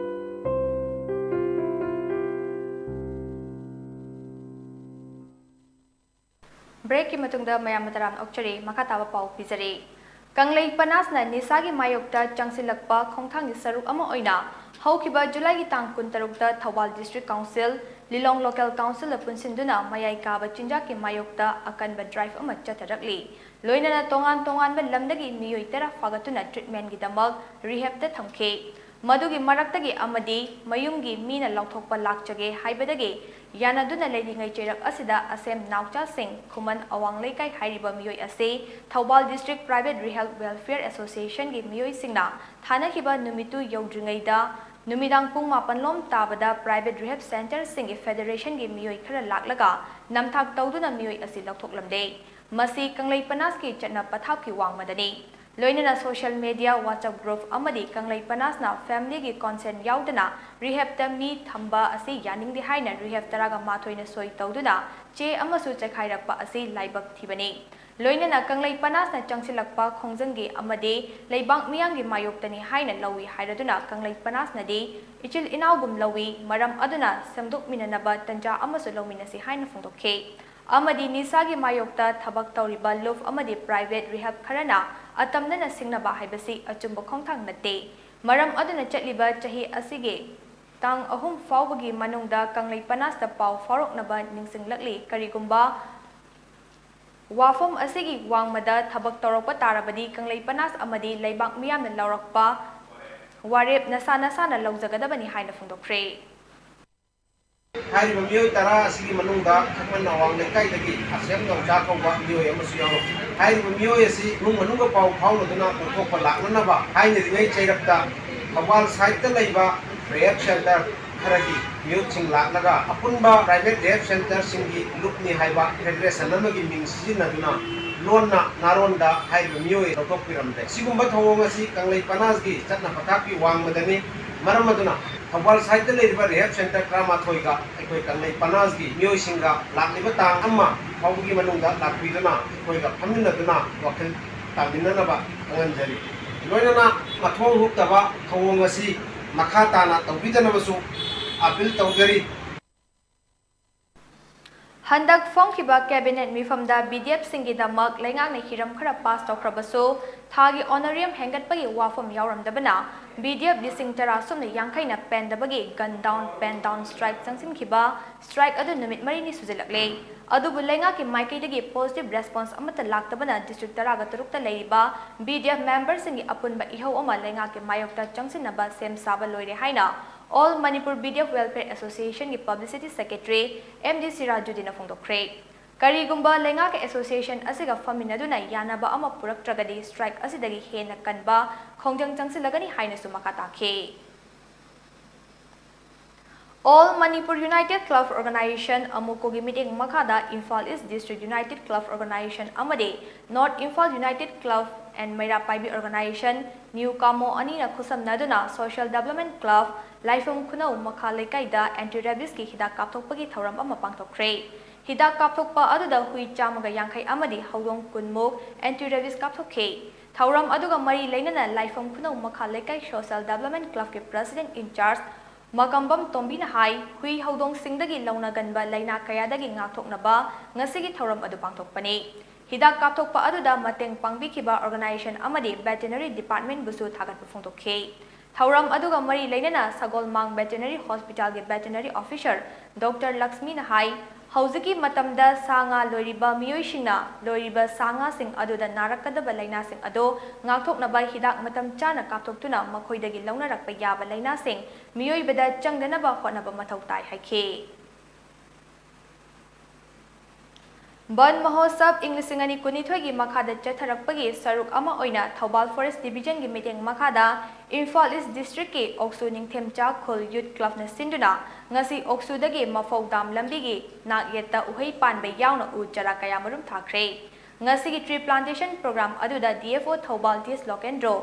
Break ꯀꯤ ꯃꯇꯨꯡꯗ ꯃꯌꯥꯝ ꯇꯔꯥꯝꯅ ꯑꯣꯛꯆꯔꯤ꯫ ꯃꯈꯥ ꯇꯥꯕ ꯄꯥꯎ ꯄꯤꯖꯔꯤ꯫ ꯀꯪꯂꯩ ꯄꯅꯥꯁꯅ ꯅꯤꯁꯥꯒꯤ ꯃꯥꯌꯣꯛꯇ ꯆꯪꯁꯤꯜꯂꯛꯄ ꯈꯣꯡꯊꯥꯡꯒꯤ ꯁꯔꯨꯛ ꯑꯃ ꯑꯣꯏꯅ ꯍꯧꯈꯤꯕ July ꯒꯤ ꯇꯥꯡ ꯀꯨꯟꯇꯔꯨꯛꯇ ꯊꯧꯕꯥꯜ District Council, ꯂꯤꯂꯣꯡ Local Council ꯅ ꯄꯨꯟꯁꯤꯟꯗꯨꯅ ꯃꯌꯥꯏ ꯀꯥꯕ ꯆꯤꯟꯖꯥꯛꯀꯤ ꯃꯥꯌꯣꯛꯇ ꯑꯀꯟꯕ drive ꯑꯃ ꯆꯠꯊꯔꯛꯂꯤ꯫ ꯂꯣꯏꯅꯅ ꯇꯣꯉꯥꯟ ꯇꯣꯉꯥꯟꯕ ꯂꯝꯗꯒꯤ ꯃꯤꯑꯣꯏ ꯇꯔꯥ ꯐꯥꯒꯠꯇꯨꯅ treatment ꯒꯤꯗꯃꯛ rehab ꯇ ꯊꯝꯈꯤ꯫ ꯃꯗꯨꯒꯤ ꯃꯔꯛꯇꯒꯤ ꯑꯃꯗꯤ ꯃꯌꯨꯝꯒꯤ ꯃꯤꯅ ꯂꯧꯊꯣꯛꯄ ꯂꯥꯛꯆꯒꯦ ꯍꯥꯏꯕꯗꯒꯤ ꯌꯥꯅꯗꯨꯅ ꯂꯩꯔꯤꯉꯩ ꯆꯩꯔꯛ ꯑꯁꯤꯗ ꯑꯁꯦꯝ ꯅꯥꯎꯆꯥꯁꯤꯡ, ꯈꯨꯃꯟ ꯑꯋꯥꯡ ꯂꯩꯀꯥꯏ ꯍꯥꯏꯔꯤꯕ ꯃꯤꯑꯣꯏ ꯑꯁꯤ Thoubal District Private Rehab Welfare Association ꯒꯤ ꯃꯤꯑꯣꯏꯁꯤꯡꯅ ꯊꯥꯅꯈꯤꯕ ꯅꯨꯃꯤꯠꯇꯨ ꯌꯧꯗ꯭ꯔꯤꯉꯩꯗ ꯅꯨꯃꯤꯗꯥꯡ ꯄꯨꯡ ꯃꯥꯄꯟ ꯂꯣꯝ ꯇꯥꯕꯗ private rehab centre ꯁꯤꯡꯒꯤ federation ꯒꯤ ꯃꯤꯑꯣꯏ ꯈꯔ ꯂꯥꯛꯂꯒ ꯅꯝꯊꯥꯛ ꯇꯧꯗꯨꯅ ꯃꯤꯑꯣꯏ ꯑꯁꯤ ꯂꯧꯊꯣꯛꯂꯝꯂꯦ꯫ ꯃꯁꯤ ꯀꯪꯂꯩ ꯄꯅꯥꯁꯀꯤ ꯆꯠꯅ ꯄꯊꯥꯞꯀꯤ ꯋꯥꯡꯃꯗꯅꯤ꯫ ꯂꯣꯏꯅꯅ social media, WhatsApp group ꯑꯃꯗꯤ ꯀꯪꯂꯩ ꯄꯅꯥꯁꯅ family ꯒꯤ consent ꯌꯥꯎꯗꯅ rehab ꯇ ꯃꯤ ꯊꯝꯕ ꯑꯁꯤ ꯌꯥꯅꯤꯡꯗꯦ ꯍꯥꯏꯅ rehab ꯇꯔꯥꯒ ꯃꯥꯊꯣꯏꯅ ꯁꯣꯏ ꯇꯧꯗꯨꯅ ꯆꯦ ꯑꯃꯁꯨ ꯆꯩꯈꯥꯏꯔꯛꯄ ꯑꯁꯤ ꯂꯥꯏꯕꯛ ꯊꯤꯕꯅꯤ꯫ ꯂꯣꯏꯅꯅ ꯀꯪꯂꯩ ꯄꯅꯥꯁꯅ ꯆꯪꯁꯤꯜꯂꯛꯄ ꯈꯣꯡꯖꯪꯒꯤ ꯑꯃꯗꯤ ꯂꯩꯕꯥꯛ ꯃꯤꯌꯥꯝꯒꯤ ꯃꯥꯌꯣꯛꯇꯅꯤ ꯍꯥꯏꯅ ꯂꯧꯏ ꯍꯥꯏꯔꯗꯨꯅ ꯀꯪꯂꯩ ꯄꯅꯥꯁꯅꯗꯤ ꯏꯆꯤꯜ ꯏꯅꯥꯎꯒꯨꯝ ꯂꯧꯏ, ꯃꯔꯝ ꯑꯗꯨꯅ ꯁꯦꯝꯗꯣꯛꯃꯤꯟꯅꯅꯕ ꯇꯟꯖꯥ ꯑꯃꯁꯨ ꯂꯧꯃꯤꯟꯅꯁꯤ ꯍꯥꯏꯅ ꯐꯣꯡꯗꯣꯛꯈꯤ꯫ ꯑꯃꯗꯤ ꯅꯤꯁꯥꯒꯤ ꯃꯥꯌꯣꯛꯇ ꯊꯕꯛ ꯇꯧꯔꯤꯕ ꯂꯨꯞ ꯑꯃꯗꯤ private rehab ꯈꯔꯅ ꯑꯇꯝꯅꯅ ꯁꯤꯡꯅꯕ ꯍꯥꯏꯕꯁꯤ ꯑꯆꯨꯝꯕ ꯈꯣꯡꯊꯥꯡ ꯅꯠꯇꯦ꯫ ꯃꯔꯝ ꯑꯗꯨꯅ ꯆꯠꯂꯤꯕ ꯆꯍꯤ ꯑꯁꯤꯒꯤ ꯇꯥꯡ ꯑꯍꯨꯝ ꯐꯥꯎꯕꯒꯤ ꯃꯅꯨꯡꯗ ꯀꯪꯂꯩ ꯄꯅꯥꯁꯇ ꯄꯥꯎ ꯐꯥꯎꯔꯛꯅꯕ ꯅꯤꯡꯁꯤꯡꯂꯛꯂꯤ꯫ ꯀꯔꯤꯒꯨꯝꯕ ꯋꯥꯐꯝ ꯑꯁꯤꯒꯤ ꯋꯥꯡꯃꯗ ꯊꯕꯛ ꯇꯧꯔꯛꯄ ꯇꯥꯔꯕꯗꯤ ꯀꯪꯂꯩ ꯄꯅꯥꯁ ꯑꯃꯗꯤ ꯂꯩꯕꯥꯛ ꯃꯤꯌꯥꯝꯅ ꯂꯧꯔꯛꯄ ꯋꯥꯔꯦꯞ ꯅꯁꯥ ꯅꯁꯥꯅ ꯂꯧꯖꯒꯗꯕꯅꯤ ꯍꯥꯏꯅ ꯐꯣꯡꯗꯣꯛꯈ꯭ꯔꯦ꯫ ꯍꯥꯏꯔꯤꯕ ꯃꯤꯑꯣꯏ ꯇꯔꯥ ꯑꯁꯤꯒꯤ ꯃꯅꯨꯡꯗ ꯈꯛꯃꯟ ꯑꯋꯥꯡ ꯂꯩꯀꯥꯏꯗꯒꯤ ꯑꯁꯦꯝ ꯅꯧꯆꯥ ꯀꯧꯕ ꯃꯤꯑꯣꯏ ꯑꯃꯁꯨ ꯌꯥꯎꯔꯤ꯫ ꯍꯥꯏꯔꯤꯕ ꯃꯤꯑꯣꯏ ꯑꯁꯤ ꯏꯃꯨꯡ ꯃꯅꯨꯡꯒ ꯄꯥꯎ ꯐꯥꯎꯅꯗꯨꯅ ꯀꯣꯏꯊꯣꯛꯄ ꯂꯥꯛꯅꯅꯕ ꯍꯥꯏꯅꯔꯤꯉꯩ ꯆꯩꯔꯛꯇ ꯊꯧꯕꯥꯜ side ꯇ ꯂꯩꯕ rehab center ꯈꯔꯒꯤ ꯃꯤꯍꯨꯠꯁꯤꯡ ꯂꯥꯛꯂꯒ ꯑꯄꯨꯟꯕ private rehab center ꯁꯤꯡꯒꯤ ꯂꯨꯞꯅꯤ ꯍꯥꯏꯕ federation ꯑꯃꯒꯤ ꯃꯤꯡ ꯁꯤꯖꯤꯟꯅꯗꯨꯅ ꯂꯣꯟꯅ ꯅꯥꯔꯣꯟꯗ ꯍꯥꯏꯔꯤꯕ ꯃꯤꯑꯣꯏ ꯂꯧꯊꯣꯛꯄꯤꯔꯝꯂꯦ꯫ ꯁꯤꯒꯨꯝꯕ ꯊꯧꯑꯣꯡ ꯑꯁꯤ ꯀꯪꯂꯩ ꯄꯅꯥꯁꯀꯤ ꯆꯠꯅ ꯄꯊꯥꯞꯀꯤ ꯋꯥꯡꯃꯗꯅꯤ꯫ ꯃꯔꯝ ꯑꯗꯨꯅ ꯊꯧꯕꯥꯜ side ꯇ ꯂꯩꯔꯤꯕ rehab center ꯇꯔꯥꯃꯥꯊꯣꯏꯒ ꯑꯩꯈꯣꯏ ꯀꯪꯂꯩ ꯄꯅꯥꯁꯀꯤ ꯃꯤꯑꯣꯏꯁꯤꯡꯒ ꯂꯥꯛꯂꯤꯕ ꯇꯥꯡ ꯑꯃ ꯐꯥꯎꯕꯒꯤ ꯃꯅꯨꯡꯗ ꯂꯥꯛꯄꯤꯗꯨꯅ ꯑꯩꯈꯣꯏꯒ ꯐꯝꯃꯤꯟꯅꯗꯨꯅ ꯋꯥꯈꯜ ꯇꯥꯃꯤꯟꯅꯅꯕ ꯈꯪꯍꯟꯖꯔꯤ꯫ ꯂꯣꯏꯅꯅ ꯃꯊꯣꯡ ꯍꯨꯛꯇꯕ ꯊꯧꯑꯣꯡ ꯑꯁꯤ ꯃꯈꯥ ꯇꯥꯅ ꯇꯧꯕꯤꯗꯅꯕꯁꯨ appeal ꯇꯧꯖꯔꯤ꯫ ꯍꯟꯗꯛ ꯐꯣꯡꯈꯤꯕ cabinet ꯃꯤꯐꯝꯗ B D F ꯁꯤꯡꯒꯤꯗꯃꯛ ꯂꯩꯉꯥꯛꯅ ꯍꯤꯔꯝ ꯈꯔ pass ꯇꯧꯈ꯭ꯔꯕꯁꯨ ꯊꯥꯒꯤ honorarium ꯍꯦꯟꯒꯠꯄꯒꯤ ꯋꯥꯐꯝ ꯌꯥꯎꯔꯝꯗꯕꯅ B D F ꯂꯤꯁꯤꯡ ꯇꯔꯥ ꯁꯨꯞꯅ ꯌꯥꯡꯈꯩꯅ pen ꯗꯕꯒꯤ gun down, pen down strike ꯆꯪꯁꯤꯟꯈꯤꯕ꯫ Strike ꯑꯗꯨ ꯅꯨꯃꯤꯠ ꯃꯔꯤꯅꯤ ꯁꯨꯖꯤꯜꯂꯛꯂꯦ꯫ ꯑꯗꯨꯕꯨ ꯂꯩꯉꯥꯛꯀꯤ ꯃꯥꯏꯀꯩꯗꯒꯤ positive response ꯑꯃꯠꯇ ꯂꯥꯛꯇꯕꯅ district ꯇꯔꯥꯒ ꯇꯔꯨꯛꯇ ꯂꯩꯔꯤꯕ B D F member ꯁꯤꯡꯒꯤ ꯑꯄꯨꯟꯕ ꯏꯍꯧ ꯑꯃ ꯂꯩꯉꯥꯛꯀꯤ ꯃꯥꯌꯣꯛꯇ ꯆꯪꯁꯤꯟꯅꯕ ꯁꯦꯝ ꯁꯥꯕ ꯂꯣꯏꯔꯦ ꯍꯥꯏꯅ All Manipur B D F Welfare Association ꯒꯤ publicity secretary M D ꯁꯤꯔꯥꯖꯨꯗꯤꯟꯅ ꯐꯣꯡꯗꯣꯛꯈ꯭ꯔꯦ꯫ ꯀꯔꯤꯒꯨꯝꯕ ꯂꯩꯉꯥꯛꯀꯤ association ꯑꯁꯤꯒ ꯐꯝꯃꯤꯟꯅꯗꯨꯅ ꯌꯥꯅꯕ ꯑꯃ ꯄꯨꯔꯛꯇ꯭ꯔꯒꯗꯤ strike ꯑꯁꯤꯗꯒꯤ ꯍꯦꯟꯅ ꯀꯟꯕ ꯈꯣꯡꯖꯪ ꯆꯪꯁꯤꯜꯂꯒꯅꯤ ꯍꯥꯏꯅꯁꯨ ꯃꯈꯥ ꯇꯥꯈꯤ꯫ All Manipur United Club Organization, ꯑꯃꯨꯀꯣꯒꯤ ꯃꯤꯠꯌꯦꯡ ꯃꯈꯥꯗ Imphal East District United Club Organization ꯑꯃꯗꯤ North Imphal United Club and Meira Paibi organisation new ꯀꯥꯃꯣ ꯑꯅꯤꯅ ꯈꯨꯠꯁꯝꯅꯗꯨꯅ ꯁꯣꯁꯤꯌꯦꯜ ꯗꯤꯕ꯭ꯂꯞꯃꯦꯟ ꯀ꯭ꯂꯕ ꯂꯥꯏꯐꯝ ꯈꯨꯅꯧ ꯃꯈꯥ ꯂꯩꯀꯥꯏꯗ ꯑꯦꯟꯇꯤ ꯔꯦꯕꯤꯁꯀꯤ ꯍꯤꯗꯥꯛ ꯀꯥꯞꯊꯣꯛꯄꯒꯤ ꯊꯧꯔꯝ ꯑꯃ ꯄꯥꯡꯊꯣꯛꯈ꯭ꯔꯦ꯫ ꯍꯤꯗꯥꯛ ꯀꯥꯞꯊꯣꯛꯄ ꯑꯗꯨꯗ ꯍꯨꯏ ꯆꯥꯝꯃꯒ ꯌꯥꯡꯈꯩ ꯑꯃꯗꯤ ꯍꯧꯗꯣꯡ ꯀꯨꯟꯃꯨꯛ ꯑꯦꯟꯇꯤ ꯔꯦꯕꯤꯁ ꯀꯥꯞꯊꯣꯛꯈꯤ꯫ ꯊꯧꯔꯝ ꯑꯗꯨꯒ ꯃꯔꯤ ꯂꯩꯅꯅ ꯂꯥꯏꯐꯝ ꯈꯨꯅꯧ ꯃꯈꯥ ꯂꯩꯀꯥꯏ ꯁꯣꯁꯤꯌꯦꯜ ꯗꯤꯕ꯭ꯂꯞꯃꯦꯟ ꯀ꯭ꯂꯕꯀꯤ ꯄ꯭ꯔꯦꯁꯤꯗꯦꯟꯠ ꯏꯟꯆꯥꯔꯖ ꯃꯀꯝꯕꯝ ꯇꯣꯝꯕꯤꯅ ꯍꯥꯏ, ꯍꯨꯏ ꯍꯧꯗꯣꯡꯁꯤꯡꯗꯒꯤ ꯂꯧꯅꯒꯟꯕ ꯂꯥꯏꯅꯥ ꯀꯌꯥꯗꯒꯤ ꯉꯥꯛꯊꯣꯛꯅꯕ ꯉꯁꯤꯒꯤ ꯊꯧꯔꯝ ꯑꯗꯨ ꯄꯥꯡꯊꯣꯛꯄꯅꯤ꯫ ꯍꯤꯗꯥꯛ ꯀꯥꯞꯊꯣꯛꯄ ꯑꯗꯨꯗ ꯃꯇꯦꯡ ꯄꯥꯡꯕꯤꯈꯤꯕ ꯑꯣꯔꯒꯅꯥꯏꯖꯦꯁꯟ ꯑꯃꯗꯤ ꯚꯦꯇꯦꯅꯔꯤ ꯗꯤꯄꯥꯔꯠꯃꯦꯟꯕꯨꯁꯨ ꯊꯥꯒꯠꯄ ꯐꯣꯡꯗꯣꯛꯈꯤ꯫ ꯊꯧꯔꯝ ꯑꯗꯨꯒ ꯃꯔꯤ ꯂꯩꯅꯅ ꯁꯒꯣꯜꯃꯥꯡ ꯚꯦꯇꯦꯅꯔꯤ ꯍꯣꯁꯄꯤꯇꯥꯜꯒꯤ ꯚꯦꯇꯦꯅꯔꯤ ꯑꯣꯐꯤꯁꯔ ꯗꯣꯛꯇꯔ ꯂꯛꯁꯃꯤꯅ ꯍꯥꯏ, ꯍꯧꯖꯤꯛꯀꯤ ꯃꯇꯝꯗ ꯁꯥ ꯉꯥ ꯂꯣꯏꯔꯤꯕ ꯃꯤꯑꯣꯏꯁꯤꯡꯅ ꯂꯣꯏꯔꯤꯕ ꯁꯥ ꯉꯥꯁꯤꯡ ꯑꯗꯨꯗ ꯅꯥꯔꯛꯀꯗꯕ ꯂꯥꯏꯅꯥꯁꯤꯡ ꯑꯗꯨ ꯉꯥꯛꯊꯣꯛꯅꯕ ꯍꯤꯗꯥꯛ ꯃꯇꯝ ꯆꯥꯅ ꯀꯥꯞꯊꯣꯛꯇꯨꯅ ꯃꯈꯣꯏꯗꯒꯤ ꯂꯧꯅꯔꯛꯄ ꯌꯥꯕ ꯂꯥꯏꯅꯥꯁꯤꯡ ꯃꯤꯑꯣꯏꯕꯗ ꯆꯪꯗꯅꯕ ꯍꯣꯠꯅꯕ ꯃꯊꯧ ꯇꯥꯏ ꯍꯥꯏꯈꯤ꯫ ꯕꯟ ꯃꯍꯣꯠꯁꯕ ꯏꯪ ꯂꯤꯁꯤꯡ ꯑꯅꯤ ꯀꯨꯟꯅꯤꯊꯣꯏꯒꯤ ꯃꯈꯥꯗ ꯆꯠꯊꯔꯛꯄꯒꯤ ꯁꯔꯨꯛ ꯑꯃ ꯑꯣꯏꯅ ꯊꯧꯕꯥꯜ ꯐꯣꯔꯦꯁ ꯗꯤꯕꯤꯖꯟꯒꯤ ꯃꯤꯠꯌꯦꯡ ꯃꯈꯥꯗ ꯏꯝꯐꯥꯜ ꯏꯁ ꯗꯤꯁꯇ꯭ꯔꯤꯛꯀꯤ ꯑꯣꯛꯁꯨ ꯅꯤꯡꯊꯦꯝꯆꯥ ꯈꯨꯜ ꯌꯨꯠ ꯀ꯭ꯂꯕꯅ ꯁꯤꯟꯗꯨꯅ ꯉꯁꯤ ꯑꯣꯛꯁꯨꯗꯒꯤ ꯃꯐꯧ ꯗꯥꯝ ꯂꯝꯕꯤꯒꯤ ꯅꯥꯛꯌꯦꯠꯇ ꯎꯍꯩ ꯄꯥꯟꯕ ꯌꯥꯎꯅ ꯎ ꯆꯥꯔꯥ ꯀꯌꯥ ꯃꯔꯨꯝ ꯊꯥꯈ꯭ꯔꯦ꯫ ꯉꯁꯤꯒꯤ ꯇ꯭ꯔꯤ ꯄ꯭ꯂꯥꯟꯇꯦꯁꯟ ꯄ꯭ꯔꯣꯒ꯭ꯔꯥꯝ ꯑꯗꯨꯗ D F O Thoubal T ꯑꯦꯁ ꯂꯣꯀꯦꯟꯗ꯭ꯔꯣ,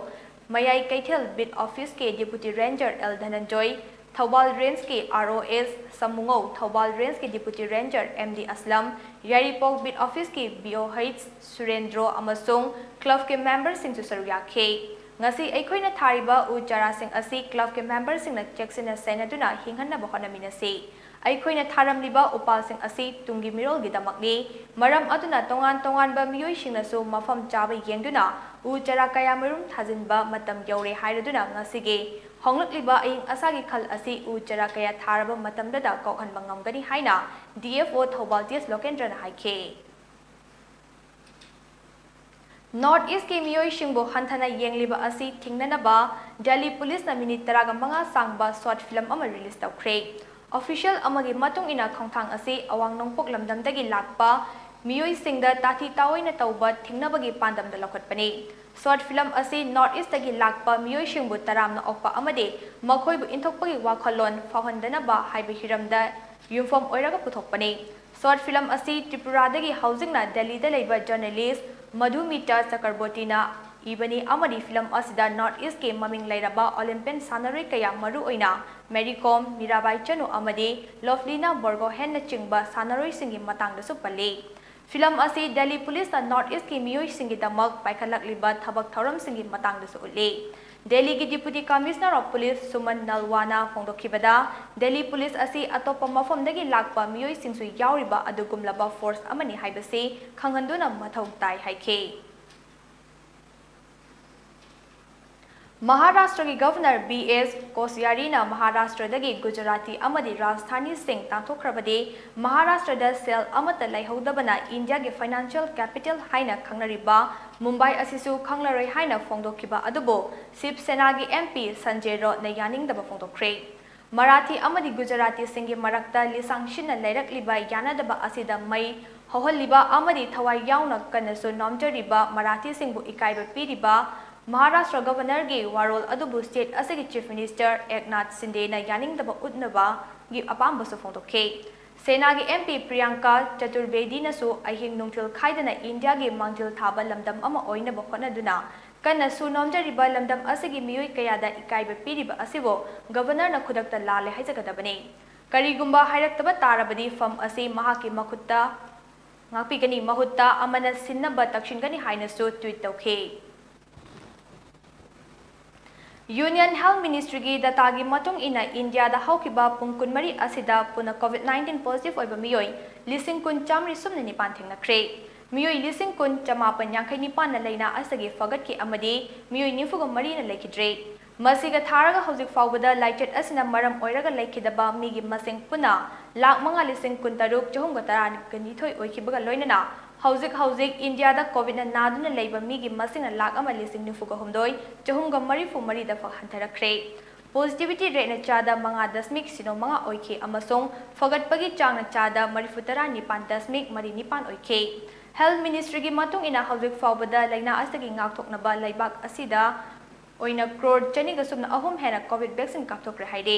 ꯃꯌꯥꯏ ꯀꯩꯊꯦꯜ ꯕꯤꯠ ꯑꯣꯐꯤꯁꯀꯤ deputy ranger L Dhananjoy, Thoubal ꯔꯦꯟꯖꯀꯤ R O S Samungou, Thoubal ꯔꯦꯟꯖꯀꯤ deputy ranger M D Aslam, Yairipok beat ꯑꯣꯐꯤꯁꯀꯤ ꯕꯤ ꯑꯣ ꯍꯩꯆ ꯁꯨꯔꯦꯟꯗ꯭ꯔꯣ ꯑꯃꯁꯨꯡ ꯀ꯭ꯂꯕꯀꯤ ꯃꯦꯝꯕꯔꯁꯤꯡꯁꯨ ꯁꯔꯨꯛ ꯌꯥꯈꯤ꯫ ꯉꯁꯤ ꯑꯩꯈꯣꯏꯅ ꯊꯥꯔꯤꯕ ꯎ ꯆꯥꯔꯥꯁꯤꯡ ꯑꯁꯤ ꯀ꯭ꯂꯕꯀꯤ ꯃꯦꯝꯕꯔꯁꯤꯡꯅ ꯆꯦꯛꯁꯤꯟꯅ ꯁꯦꯟꯅꯗꯨꯅ ꯍꯤꯡꯍꯟꯅꯕ ꯍꯣꯠꯅꯃꯤꯟꯅꯁꯤ꯫ ꯑꯩꯈꯣꯏꯅ ꯊꯥꯔꯝꯂꯤꯕ ꯎꯄꯥꯜꯁꯤꯡ ꯑꯁꯤ ꯇꯨꯡꯒꯤ ꯃꯤꯔꯣꯜꯒꯤꯗꯃꯛꯅꯤ꯫ ꯃꯔꯝ ꯑꯗꯨꯅ ꯇꯣꯉꯥꯟ ꯇꯣꯉꯥꯟꯕ ꯃꯤꯑꯣꯏꯁꯤꯡꯅꯁꯨ ꯃꯐꯝ ꯆꯥꯕ ꯌꯦꯡꯗꯨꯅ ꯎ ꯆꯥꯔꯥ ꯀꯌꯥ ꯃꯔꯨꯝ ꯊꯥꯖꯤꯟꯕ ꯃꯇꯝ ꯌꯧꯔꯦ ꯍꯥꯏꯔꯗꯨꯅ ꯉꯁꯤꯒꯤ ꯍꯣꯡꯂꯛꯂꯤꯕ ꯑꯏꯪ ꯑꯁꯥꯒꯤ ꯈꯜ ꯑꯁꯤ ꯎ ꯆꯥꯔꯥ ꯀꯌꯥ ꯊꯥꯔꯕ ꯃꯇꯝꯗꯇ ꯀꯣꯛꯍꯟꯕ ꯉꯝꯒꯅꯤ ꯍꯥꯏꯅ D F O Thoubal T ꯑꯦꯁ ꯂꯣꯀꯦꯟꯗ꯭ꯔꯅ ꯍꯥꯏꯈꯤ꯫ ꯅꯣꯔꯠ ꯏꯁꯀꯤ ꯃꯤꯑꯣꯏꯁꯤꯡꯕꯨ ꯍꯟꯊꯅ ꯌꯦꯡꯂꯤꯕ ꯑꯁꯤ ꯊꯤꯡꯅꯅꯕ ꯗꯦꯜꯂꯤ ꯄꯨꯂꯤꯁꯅ ꯃꯤꯅꯤꯠ ꯇꯔꯥꯒ ꯃꯉꯥ ꯁꯥꯡꯕ ꯁꯣꯔꯠ ꯐꯤꯂꯝ ꯑꯃ ꯔꯤꯂꯤꯖ ꯇꯧꯈ꯭ꯔꯦ꯫ ꯑꯣꯐꯤꯁꯤꯌꯦꯜ ꯑꯃꯒꯤ ꯃꯇꯨꯡ ꯏꯟꯅ ꯈꯣꯡꯊꯥꯡ ꯑꯁꯤ ꯑꯋꯥꯡ ꯅꯣꯡꯄꯣꯛ ꯂꯝꯗꯝꯗꯒꯤ ꯂꯥꯛꯄ ꯃꯤꯑꯣꯏꯁꯤꯡꯗ ꯇꯥꯊꯤ ꯇꯥꯑꯣꯏꯅ ꯇꯧꯕ ꯊꯤꯡꯅꯕꯒꯤ ꯄꯥꯟꯗꯝꯗ ꯂꯧꯈꯠꯄꯅꯤ꯫ ꯁꯣꯔꯠ ꯐꯤꯂꯝ ꯑꯁꯤ ꯅꯣꯔꯠ ꯏꯁꯇꯒꯤ ꯂꯥꯛꯄ ꯃꯤꯑꯣꯏꯁꯤꯡꯕꯨ ꯇꯔꯥꯝꯅ ꯑꯣꯛꯄ ꯑꯃꯗꯤ ꯃꯈꯣꯏꯕꯨ ꯏꯟꯊꯣꯛꯄꯒꯤ ꯋꯥꯈꯜꯂꯣꯟ ꯐꯥꯎꯍꯟꯗꯅꯕ ꯍꯥꯏꯕ ꯍꯤꯔꯝꯗ ꯌꯨꯝꯐꯝ ꯑꯣꯏꯔꯒ ꯄꯨꯊꯣꯛꯄꯅꯤ꯫ ꯁꯣꯔꯠ ꯐꯤꯂꯝ ꯑꯁꯤ ꯇ꯭ꯔꯤꯄꯨꯔꯥꯗꯒꯤ ꯍꯧꯖꯤꯛꯅ ꯗꯦꯜꯂꯤꯗ ꯂꯩꯕ ꯖꯔꯅꯦꯂꯤꯁ ꯃꯙꯨꯃꯤꯇꯥ ꯆꯀꯔꯕꯣꯇꯤꯅ ꯏꯕꯅꯤ ꯑꯃꯗꯤ ꯐꯤꯂꯝ ꯑꯁꯤꯗ North Eastꯀꯤ ꯃꯃꯤꯡ ꯂꯩꯔꯕ Olympian ꯁꯥꯟꯅꯔꯣꯏ ꯀꯌꯥ, ꯃꯔꯨꯑꯣꯏꯅ ꯃꯦꯔꯤ ꯀꯣꯝ, ꯃꯤꯔꯥꯕꯥꯏ ꯆꯅꯨ ꯑꯃꯗꯤ ꯂꯣꯐꯂꯤꯅꯥ ꯕꯣꯔꯒꯣꯍꯦꯟꯅꯆꯤꯡꯕ ꯁꯥꯟꯅꯔꯣꯏꯁꯤꯡꯒꯤ ꯃꯇꯥꯡꯗꯁꯨ ꯄꯜꯂꯤ꯫ ꯐꯤꯂꯝ ꯑꯁꯤ ꯗꯦꯜꯂꯤ ꯄꯨꯂꯤꯁꯅ North Eastꯀꯤ ꯃꯤꯑꯣꯏꯁꯤꯡꯒꯤꯗꯃꯛ ꯄꯥꯏꯈꯠꯂꯛꯂꯤꯕ ꯊꯕꯛ ꯊꯧꯔꯝꯁꯤꯡꯒꯤ ꯃꯇꯥꯡꯗꯁꯨ ꯎꯠꯂꯤ꯫ ꯗꯦꯜꯂꯤꯒꯤ Deputy Commissioner of Police Suman ꯅꯜꯋꯥꯅ ꯐꯣꯡꯗꯣꯛꯈꯤꯕꯗ, ꯗꯦꯜꯂꯤ ꯄꯨꯂꯤꯁ ꯑꯁꯤ ꯑꯇꯣꯞꯄ ꯃꯐꯝꯗꯒꯤ ꯂꯥꯛꯄ ꯃꯤꯑꯣꯏꯁꯤꯡꯁꯨ ꯌꯥꯎꯔꯤꯕ ꯑꯗꯨꯒꯨꯝꯂꯕ force ꯑꯃꯅꯤ ꯍꯥꯏꯕꯁꯤ ꯈꯪꯍꯟꯗꯨꯅ ꯃꯊꯧ ꯇꯥꯏ ꯍꯥꯏꯈꯤ꯫ ꯃꯍꯥꯔꯥꯁꯇ꯭ꯔꯒꯤ Governor ꯕꯤ ꯑꯦꯁ ꯀꯣꯁꯤꯌꯥꯔꯤꯅ ꯃꯍꯥꯔꯥꯁꯇ꯭ꯔꯗꯒꯤ ꯒꯨꯖꯔꯥꯇꯤ ꯑꯃꯗꯤ ꯔꯥꯖꯙꯥꯅꯤꯁꯤꯡ ꯇꯥꯟꯊꯣꯛꯈ꯭ꯔꯕꯗꯤ ꯃꯍꯥꯔꯥꯁꯇ꯭ꯔꯗ ꯁꯦꯜ ꯑꯃꯠꯇ ꯂꯩꯍꯧꯗꯕꯅ ꯏꯟꯗꯤꯌꯥꯒꯤ financial capital ꯍꯥꯏꯅ ꯈꯪꯅꯔꯤꯕ ꯃꯨꯝꯕꯥꯏ ꯑꯁꯤꯁꯨ ꯈꯪꯂꯔꯣꯏ ꯍꯥꯏꯅ ꯐꯣꯡꯗꯣꯛꯈꯤꯕ ꯑꯗꯨꯕꯨ ꯁꯤꯕ ꯁꯦꯅꯥꯒꯤ M P ꯁꯟꯖꯦ ꯔꯣꯠꯅ ꯌꯥꯅꯤꯡꯗꯕ ꯐꯣꯡꯗꯣꯛꯈ꯭ꯔꯦ꯫ ꯃꯔꯥꯊꯤ ꯑꯃꯗꯤ ꯒꯨꯖꯔꯥꯇꯤꯁꯤꯡꯒꯤ ꯃꯔꯛꯇ ꯂꯤꯁꯥꯡ ꯁꯤꯟꯅ ꯂꯩꯔꯛꯂꯤꯕ ꯌꯥꯅꯗꯕ ꯑꯁꯤꯗ ꯃꯩ ꯍꯧꯍꯜꯂꯤꯕ ꯑꯃꯗꯤ ꯊꯋꯥꯏ ꯌꯥꯎꯅ ꯀꯟꯅꯁꯨ ꯅꯣꯝꯖꯔꯤꯕ ꯃꯔꯥꯊꯤꯁꯤꯡꯕꯨ ꯏꯀꯥꯏꯕ ꯄꯤꯔꯤꯕ ꯃꯍꯥꯔꯥꯁꯇ꯭ꯔ Governorꯒꯤ ꯋꯥꯔꯣꯜ ꯑꯗꯨꯕꯨ state ꯑꯁꯤꯒꯤ Chief Minister ꯑꯦꯛꯅꯥꯊ ꯁꯤꯟꯗꯦꯅ ꯌꯥꯅꯤꯡꯗꯕ ꯎꯠꯅꯕꯒꯤ ꯑꯄꯥꯝꯕꯁꯨ ꯐꯣꯡꯗꯣꯛꯈꯤ꯫ ꯁꯦꯅꯥꯒꯤ M P ꯄ꯭ꯔꯤꯌꯥꯡꯀꯥ ꯆꯇꯨꯔꯕꯦꯗꯤꯅꯁꯨ ꯑꯍꯤꯡ ꯅꯨꯡꯊꯤꯜ ꯈꯥꯏꯗꯅ ꯏꯟꯗꯤꯌꯥꯒꯤ ꯃꯥꯡꯖꯤꯜ ꯊꯥꯕ ꯂꯝꯗꯝ ꯑꯃ ꯑꯣꯏꯅꯕ ꯍꯣꯠꯅꯗꯨꯅ ꯀꯟꯅꯁꯨ ꯅꯣꯝꯖꯔꯤꯕ ꯂꯝꯗꯝ ꯑꯁꯤꯒꯤ ꯃꯤꯑꯣꯏ ꯀꯌꯥꯗ ꯏꯀꯥꯏꯕ ꯄꯤꯔꯤꯕ ꯑꯁꯤꯕꯨ Governorꯅ ꯈꯨꯗꯛꯇ ꯂꯥꯜꯂꯦ ꯍꯥꯏꯖꯒꯗꯕꯅꯤ꯫ ꯀꯔꯤꯒꯨꯝꯕ ꯍꯥꯏꯔꯛꯇꯕ ꯇꯥꯔꯕꯗꯤ ꯐꯝ ꯑꯁꯤ ꯃꯍꯥꯛꯀꯤ ꯃꯈꯨꯠꯇ ꯉꯥꯛꯄꯤꯒꯅꯤ, ꯃꯍꯨꯠꯇ ꯑꯃꯅ ꯁꯤꯟꯅꯕ ꯇꯛꯁꯤꯟꯒꯅꯤ ꯍꯥꯏꯅꯁꯨ tweet ꯇꯧꯈꯤ꯫ Union Health Ministryꯒꯤ dataꯒꯤ ꯃꯇꯨꯡ ꯏꯟꯅ ꯏꯟꯗꯤꯌꯥꯗ ꯍꯧꯈꯤꯕ ꯄꯨꯡ ꯀꯨꯟꯃꯔꯤ ꯑꯁꯤꯗ ꯄꯨꯟꯅ COVID nineteen positive ꯑꯣꯏꯕ ꯃꯤꯑꯣꯏ ꯂꯤꯁꯤꯡ ꯀꯨꯟ ꯆꯥꯃꯔꯤ ꯁꯨꯞꯅ ꯅꯤꯄꯥꯟ ꯊꯦꯡꯅꯈ꯭ꯔꯦ꯫ ꯃꯤꯑꯣꯏ ꯂꯤꯁꯤꯡ ꯀꯨꯟ ꯆꯃꯥꯄꯟ ꯌꯥꯡꯈꯩ ꯅꯤꯄꯥꯟꯅ ꯂꯥꯏꯅꯥ ꯑꯁꯤꯗꯒꯤ ꯐꯒꯠꯈꯤ ꯑꯃꯗꯤ ꯃꯤꯑꯣꯏ ꯅꯤꯐꯨꯒ ꯃꯔꯤꯅ ꯂꯩꯈꯤꯗ꯭ꯔꯦ꯫ ꯃꯁꯤꯒ ꯊꯥꯔꯒ ꯍꯧꯖꯤꯛ ꯐꯥꯎꯕꯗ ꯂꯥꯏꯆꯠ ꯑꯁꯤꯅ ꯃꯔꯝ ꯑꯣꯏꯔꯒ ꯂꯩꯈꯤꯗꯕ ꯃꯤꯒꯤ ꯃꯁꯤꯡ ꯄꯨꯟꯅ ꯂꯥꯈ ꯃꯉꯥ ꯂꯤꯁꯤꯡ ꯀꯨꯟꯇꯔꯨꯛ ꯆꯍꯨꯝꯒ ꯇꯔꯥꯅꯤꯊꯣꯏ ꯑꯣꯏꯈꯤꯕꯒ ꯂꯣꯏꯅꯅ ꯍꯧꯖꯤꯛ ꯍꯧꯖꯤꯛ ꯏꯟꯗꯤꯌꯥꯗ COVIDꯅ ꯅꯥꯗꯨꯅ ꯂꯩꯕ ꯃꯤꯒꯤ ꯃꯁꯤꯡꯅ ꯂꯥꯈ ꯑꯃ ꯂꯤꯁꯤꯡ ꯅꯤꯐꯨꯒ ꯍꯨꯝꯗꯣꯏ ꯆꯍꯨꯝꯒ ꯃꯔꯤꯐꯨ ꯃꯔꯤꯗ ꯐ-, ꯍꯟꯊꯔꯛꯈ꯭ꯔꯦ꯫ Positivity rateꯅ ꯆꯥꯗ ꯃꯉꯥ ꯗꯁꯃꯤꯛ ꯁꯤꯅꯣ ꯃꯉꯥ ꯑꯣꯏꯈꯤ ꯑꯃꯁꯨꯡ ꯐꯒꯠꯄꯒꯤ ꯆꯥꯡꯅ ꯆꯥꯗ ꯃꯔꯤꯐꯨ ꯇꯔꯥ ꯅꯤꯄꯥꯟ ꯗꯁꯃꯤꯛ ꯃꯔꯤ ꯅꯤꯄꯥꯟ ꯑꯣꯏꯈꯤ꯫ Health Ministryꯒꯤ ꯃꯇꯨꯡ ꯏꯟꯅ ꯍꯧꯖꯤꯛ ꯐꯥꯎꯕꯗ ꯂꯥꯏꯅꯥ ꯑꯁꯤꯗꯒꯤ ꯉꯥꯛꯊꯣꯛꯅꯕ ꯂꯩꯕꯥꯛ ꯑꯁꯤꯗ ꯑꯣꯏꯅ ꯀ꯭ꯔꯣꯔ ꯆꯅꯤꯒ ꯁꯨꯞꯅ ꯑꯍꯨꯝ ꯍꯦꯟꯅ COVID vaccine ꯀꯥꯞꯊꯣꯛꯈ꯭ꯔꯦ ꯍꯥꯏꯔꯤ꯫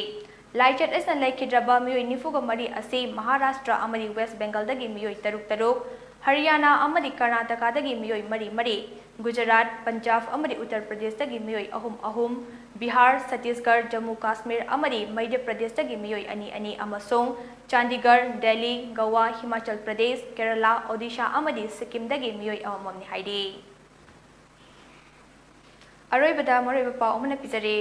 ꯂꯥꯏꯆꯠ ꯑꯁꯤꯅ ꯂꯩꯈꯤꯗ꯭ꯔꯕ ꯃꯤꯑꯣꯏ ꯅꯤꯐꯨꯒ ꯃꯔꯤ ꯑꯁꯤ ꯃꯍꯥꯔꯥꯁꯇ꯭ꯔ ꯑꯃꯗꯤ ꯋꯦꯁ ꯕꯦꯡꯒꯜꯗꯒꯤ ꯃꯤꯑꯣꯏ ꯇꯔꯨꯛ ꯇꯔꯨꯛ, ꯍꯔꯤꯌꯥꯅꯥ ꯑꯃꯗꯤ ꯀꯔꯅꯥꯇꯀꯥꯗꯒꯤ ꯃꯤꯑꯣꯏ ꯃꯔꯤ ꯃꯔꯤ, ꯒꯨꯖꯔꯥꯠ, ꯄꯟꯖꯥꯕ ꯑꯃꯗꯤ ꯎꯠꯇꯔ ꯄ꯭ꯔꯗꯦꯁꯇꯒꯤ ꯃꯤꯑꯣꯏ ꯑꯍꯨꯝ ꯑꯍꯨꯝ, ꯕꯤꯍꯥꯔ, ꯁꯠꯇꯤꯁꯒꯔ, ꯖꯝꯃꯨ ꯀꯥꯁꯃꯤꯔ ꯑꯃꯗꯤ ꯃꯙ꯭ꯌ ꯄ꯭ꯔꯗꯦꯁꯇꯒꯤ ꯃꯤꯑꯣꯏ ꯑꯅꯤ ꯑꯅꯤ ꯑꯃꯁꯨꯡ ꯆꯥꯟꯗꯤꯒꯔ, ꯗꯦꯜꯂꯤ, ꯒꯋꯥ, ꯍꯤꯃꯥꯆꯜ ꯄ꯭ꯔꯗꯦꯁ, ꯀꯦꯔꯂꯥ, ꯑꯣꯗꯤꯁꯥ ꯑꯃꯗꯤ ꯁꯤꯛꯀꯤꯝꯗꯒꯤ ꯃꯤꯑꯣꯏ ꯑꯃꯃꯝꯅꯤ ꯍꯥꯏꯔꯤ꯫ ꯑꯔꯣꯏꯕꯗ ꯃꯔꯨꯑꯣꯏꯕ ꯄꯥꯎ ꯑꯃꯅ ꯄꯤꯖꯔꯤ꯫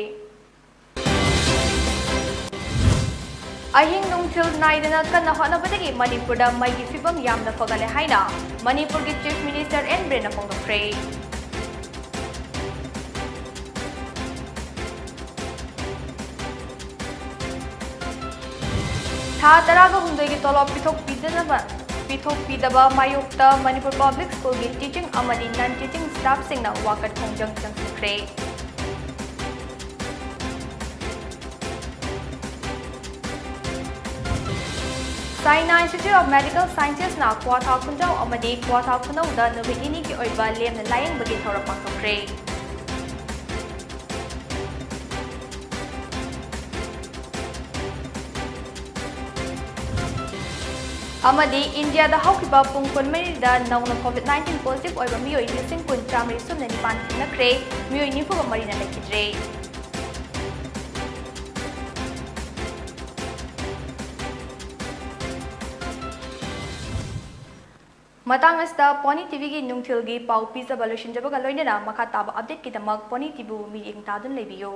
ꯑꯍꯤꯡ ꯅꯨꯡꯊꯤꯜ ꯅꯥꯏꯗꯅ ꯀꯟꯅ ꯍꯣꯠꯅꯕꯗꯒꯤ ꯃꯅꯤꯄꯨꯔꯗ ꯃꯩꯒꯤ ꯐꯤꯕꯝ ꯌꯥꯝꯅ ꯐꯒꯠꯂꯦ ꯍꯥꯏꯅ ꯃꯅꯤꯄꯨꯔꯒꯤ Chief Minister ꯑꯦꯟ ꯕꯤꯔꯦꯟꯅ ꯐꯣꯡꯗꯣꯛꯈ꯭ꯔꯦ꯫ ꯊꯥ ꯇꯔꯥꯒ ꯍꯨꯝꯗꯣꯏꯒꯤ ꯇꯣꯂꯣꯞ ꯄꯤꯊꯣꯛꯄꯤꯗꯅꯕ, ꯄꯤꯊꯣꯛꯄꯤꯗꯕ ꯃꯥꯌꯣꯛꯇ ꯃꯅꯤꯄꯨꯔ Public Schoolꯒꯤ teaching ꯑꯃꯗꯤ non teaching staffꯁꯤꯡꯅ ꯋꯥꯀꯠ ꯈꯣꯡꯖꯪ ꯆꯪꯁꯤꯟꯈ꯭ꯔꯦ꯫ China Institute of Medical Sciencesꯅ ꯀ꯭ꯋꯥꯊꯥ ꯈꯨꯟꯖꯥꯎ ꯑꯃꯗꯤ ꯀ꯭ꯋꯥꯊꯥ ꯈꯨꯅꯧꯗ ꯅꯨꯃꯤꯠ ꯅꯤꯅꯤꯒꯤ ꯑꯣꯏꯕ ꯂꯦꯝꯅ ꯂꯥꯌꯦꯡꯕꯒꯤ ꯊꯧꯔꯝ ꯄꯥꯡꯊꯣꯛꯈ꯭ꯔꯦ꯫ ꯑꯃꯗꯤ ꯏꯟꯗꯤꯌꯥꯗ ꯍꯧꯈꯤꯕ ꯄꯨꯡ ꯀꯨꯟꯃꯔꯤꯗ ꯅꯧꯅ COVID nineteen positive ꯑꯣꯏꯕ ꯃꯤꯑꯣꯏ ꯂꯤꯁꯤꯡ ꯀꯨꯟ ꯆꯥꯃꯔꯤ ꯁꯨꯞꯅ ꯅꯤꯄꯥꯟ ꯊꯦꯡꯅꯈ꯭ꯔꯦ, ꯃꯤꯑꯣꯏ ꯅꯤꯐꯨꯒ ꯃꯔꯤꯅ ꯂꯩꯈꯤꯗ꯭ꯔꯦ꯫ ꯃꯇꯥꯡ ꯑꯁꯤꯗ Pony TVꯒꯤ ꯅꯨꯡꯊꯤꯜꯒꯤ ꯄꯥꯎ ꯄꯤꯖꯕ ꯂꯣꯏꯁꯤꯟꯖꯕꯒ ꯂꯣꯏꯅꯅ ꯃꯈꯥ ꯇꯥꯕ updateꯀꯤꯗꯃꯛ Pony TVꯕꯨ ꯃꯤꯠꯌꯦꯡ ꯇꯥꯗꯨꯅ ꯂꯩꯕꯤꯌꯨ꯫